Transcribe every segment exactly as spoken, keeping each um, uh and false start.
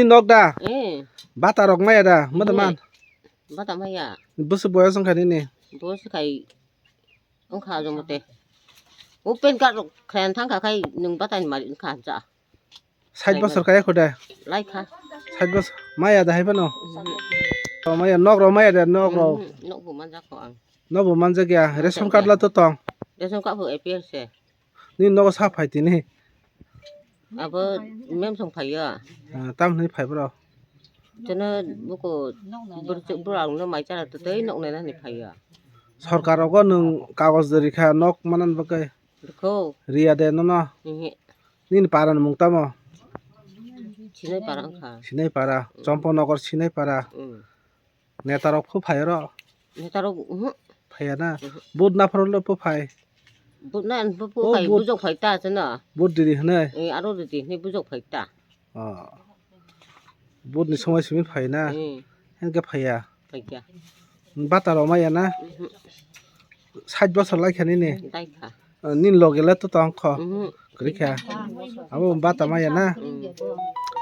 Nok da? Eh. Bata rok maya da? Mada man? Bata maya. Bwswk boyos wngkha nini? Boyos khai wngkha jomote. O pen card rok khlaina thangkha khai nwng bata ni malik wngkha ja. Sait bosor kaya kho da? Laikha. Sait bosor. Maya da hai phano? Mhm. O maya nok rok maya da nok rok? Mhm, nok bo manjak kho ang. Nok bo manjak ya. Ration card la to tong? Ration card bo A P L se. Nini nogo sa phai tini. Abo mem song phaiya. Ah, tam hinwi phai bro? Jono buko burchuk burang no mai chara to tei nok nai nani phaiya. Sorkar rogo nwng kagoj rikha nok manan bagwi. Rikho. Riya de nono. Ihi. Nini para ni mung tamo? Sinai para wngkha. Sinai para, Chompo Nogor Sinai para. Mm. Neta rok phu phai oro? Neta rok, uhu. Phaiya na? Uhu. Vote naphar le phu phai? Vote na, phu, phu phai, vote. Bujok phai ta chwno. Vote ridi hwnwi? Eh, aro ridi hwnwi bujok phai ta. Oh. Vote ni somoi simi phai na? Eh. Hwnkhe phaiya? Phaiya. Bata rok maya na? Uhu. Sait bosor laikha nini? Laikha. Ah, nini loge le to tong kho? Uhu. Kwrwi kha? Abo bata maya na? Mm.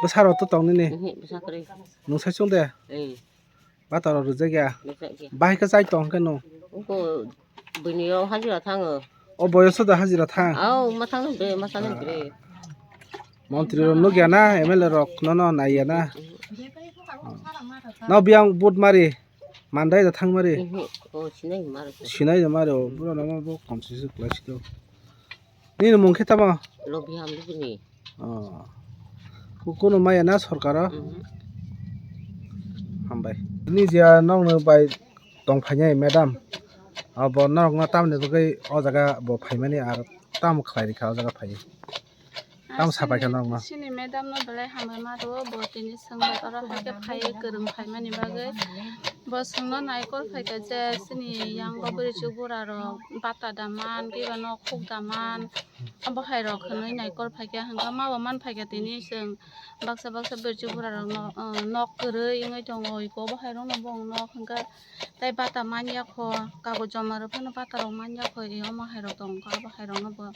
Bwsa rok to tong nini? Uhu, bwsa kwrwi. Nwng sai chwng de? Eh. Bata rok rwjak ya? Rwjak ya. Bahai khe chai tong khe no? Uko bini o hajira thango. O boyoso da hajira thang? Au, ma thang bre, ma thang bre. Montri rok nuk ya na, M L A rok nono nai ya na? No biyang vote mari, mandai da thang mari? Uhu, o sinai mari. Sinai da mari, o bro no bo kom si su klai si do. Nini mung khe tamo? Lobi ham bini. Oh. Ku-, kunu maya na sorkaro? Mhm. Hambai. Nini je nokno bai tong phainai madam. Abo norokno tamni bagwi o jaga bo phaimani ar tamo khlai rikha o jaga phaiwi. Tamo sapai kha norokno? Chini madam no belai hambai ma rwo, bo tini swngbai oro hai khe phaiwi kwrwng phaimani bagwi. Bo swngno naikol phaikha je chini yango bwrwi chubura rok bata daman, kiba nok khuk daman. Abo hai rok hwnwi naikol phaikha, hwnkhe ma bo man phaikha tini chwng baksa baksa bwrwi chubura rok no, uh, nok kwrwi wngwi tongo, iko bo hai rok no bo nok hwnkhe tei bata man ya kho, kagoz joma rok phano bata rok man ya kho, e omo hai rok tong kha, abo hai rok no bo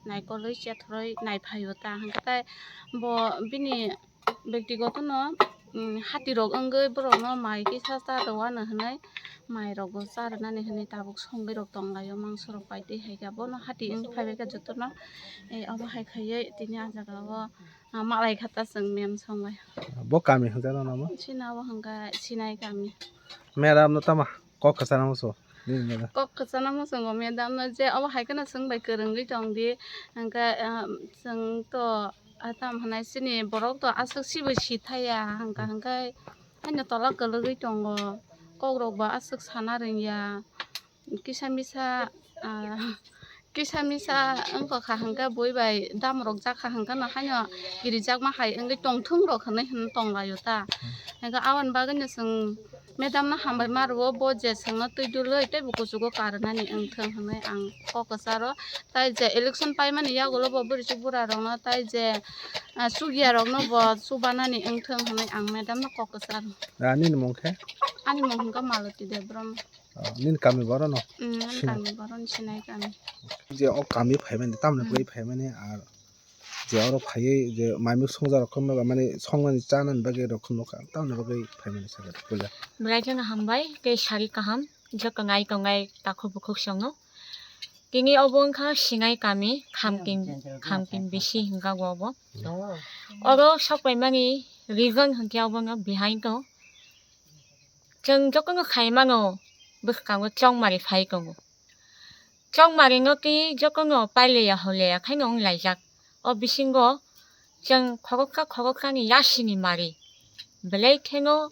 naikolwi chethorwi nai phaio ta hwnkhe tei bo bini Bektigoto no, um, hati rok wngwi borok no mai kisa cha rw ano hinwi, mai rok bo cha rwnani hinwi tabuk songwi rok tong lai o, mangso rok pai twi hai khe bono hati wng phai bai khe joto no, eh, obo hai khaiwi tini ah jaga o, ah, malai kha ta chwng mem song lai. Bo kami hwnjak nang namo? Chini abo hwnka Sinai kami. Madam no tamo kok kwchangma so? Nini madam. Kok kwchangma muchungo madam no je obo hai kheno chwng bai kwrwngwi tong di, hwnka, ah, chwng to. Ah, tamo hwnai chini borok to aswk sibo si thaya, hwnka hwnkhe haino tola kwlwgwi tongo, kokrok bo aswk sana rwngya, kisa misa, ah, kisa misa wngkha kha hwnkhe bui bai damrok jak kha hwnkhe no haino kirijakma hai wngwi tongthung rok hinwi hwn tonglaio ta, hwnkhe aboni bagwino chwng. Madam no hambai ma rwo, bo je chwngno twi dulwi tei bo kuchugo karwnani wngthung hwnwi ang kok kwcharo. Tai je election paimani yagulo bo bwrwichuk bura rokno tai je, ah, chukya rokno bo chubanani wngthung hwnwi ang madam no kok kwcharo. Ah, nini mung khe? Ani mung hwnkha Maloti Debbarma. Ah, nini kami borok no? Mm, ani kami borok ni Sinai kami. Je o kami phaimani, tamni bagwi phaimani ar je oro phaiwi je maimik songja rok khum nokha, mani songmani chanani bagwi rok khum nokha, tamni bagwi phaimani saka puila. Belai kheno hambai tei sari kaham, je tongnai tongnai takhuk bukhuk songno. Tini obo wngkha Sinai kami, Khamkim, Khamkim bisi hwnka bo obo. Oro sokpaimani reason hwnkhe obono behind o. Chwng jotono khaimano bwskango chongmari phai tongo. Chongmari no tei jotono paileya holeya khaino wng laijak. O bisingo chwng khoroksa khoroksani yasini mari belai kheno,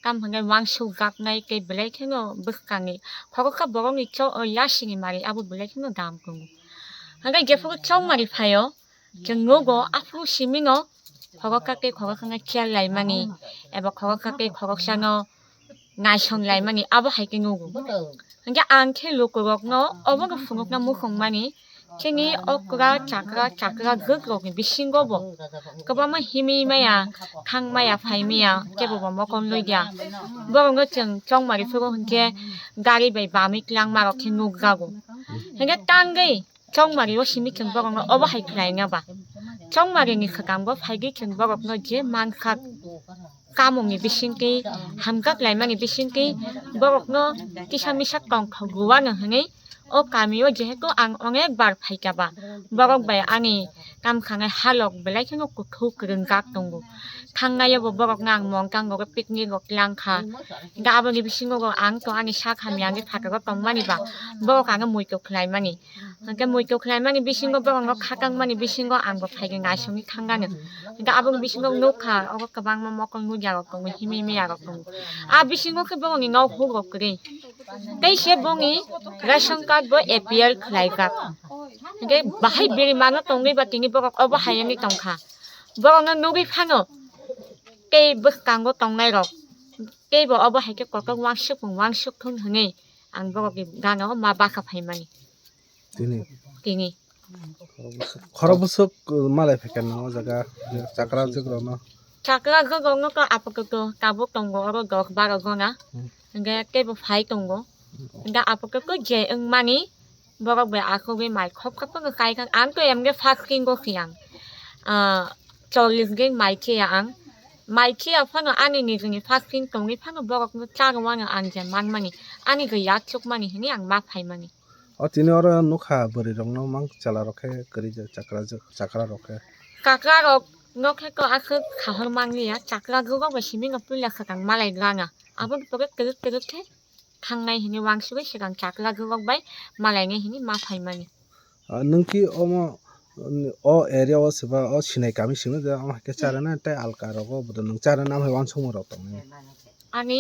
tamo hwnwi uansuk jaknai tei belai kheno bwskangni khoroksa borokni cho-, o yasini mari abo belai kheno dam tongo. Hwnkhe jephuru chongmari phaio, chwng nugo aphuru simino khoroksa tei khoroksano chair laimani eba khoroksa tei khoroksano naisong laimani abo hai khe nugo. Hwnkhe ang khe lukurokno obono phunukna muchungmani, chini okra chakra chakra gwkrokni bisingo bo kwbangma himwi maya, thang maya, phai maya, kebo bo mokol nwi dia. Borokno chwng chongmari phuru hwnkhe gari bai bamwi twlangmarok khe nukjago. Hwnkhe tangwi chongmari o simi chwng borokno obo hai khlaina ba. Chongmari ni swkang bo phaigwi chwng borokno je mankha, kamungni bisingtwi, hamkak laimani bisingtwi borokno kisa misa tongthok rwano hwnwi o kamio jehetu ang onek bar phaikha ba, borok bai ani kam khangnai halok belai kheno kuthuk kwrwngjak tongo. Thangnaio bo borokno ang mongkang rogo picnic rok langkha. Hwnkhe aboni bisingo bo ang to ani sak hamya hwnwi phataro tongmani ba borok angno muitu khlaimani. Hwnkhe muitu khlaimani bisingo borokno khatangmani bisingo ang bo phaikhe naisingwi thangano. Hwnkhe aboni bisingo nukha obo kwbangma mokol nukya rok tongo, himwi miya rok tongo. A bisingo khe borokni nok huk rok kwrwi. Tei se bongni ration card bo A P L khlaijak. Hwnkhe bahai biri mano tongwi ba tini borok obo hai wngwi tongkha. Borokno nugwi phano tei bwskango tongnairok teibo obo hai khe kotor uansuk uansuk thung hwnwi ang borokni gana o ma baka phaimani. Tini. Tini. Khorok bwswk, uh, malai phaikha nang o jaga chakra jwk rokno. Chakra jwk rokno to apakoto tabuk tongo oro dos baro jona. Hmm. Hwnkhe teibo phai tongo. Hwnkhe apakoto je wngmani borok bai asugwi mai khop khop no kai kha. Ang to emge fasting o phiya ang. Ah, chollish din mai khiya ang. Mai khiya phano ani nijini fasting tongwi phano borokno cha rwmano ang je manmani. Ani je yak chukmani hwnwi ang ma phaimani. O tini oro nukha bwrwi rokno mang chwla rok khe kwrwi je chakra je, chakra rok khe. Chakra rok no khe ko aswk sahor manliya, chakra jwk rok bai simi no puila swkang malai rwna. Aboni bagwi kwrwk kwrwk khe thangnai hwnwi uansugwi swkang chakra jwk rok bai malainai hwnwi ma phaimani. Ah, nwng ki omo, o area o se ba o sinai kami simi de omo hai khe charana tei alka rogo bo nwng charana omo hai uansukma rok tongnai. Ani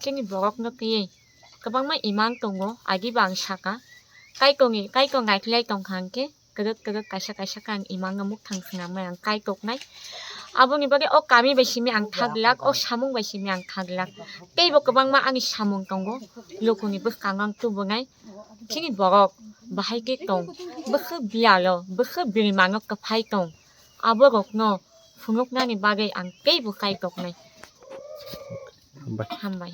chini borok no twiwi kwbangma imang tongo, agi bo ang saka. Kaitor ni, kaitor naikhlai tongkha hwnkhe kwrwk kwrwk kaisa kaisa khe ang imang no mukthang swnamwi ang kaitor nai. Aboni bagwi o kami bai simi ang thak glak, o samung bai simi ang thak glak. Teibo kwbangma ani samung tongo, luku ni bwskango ang tubunai. Chini borok bahai khe tong, bwswk biyalo, bwswk birimano kwphai tong, aborokno phunuknani bagwi ang teibo kaitor nai. Hambai. Hambai.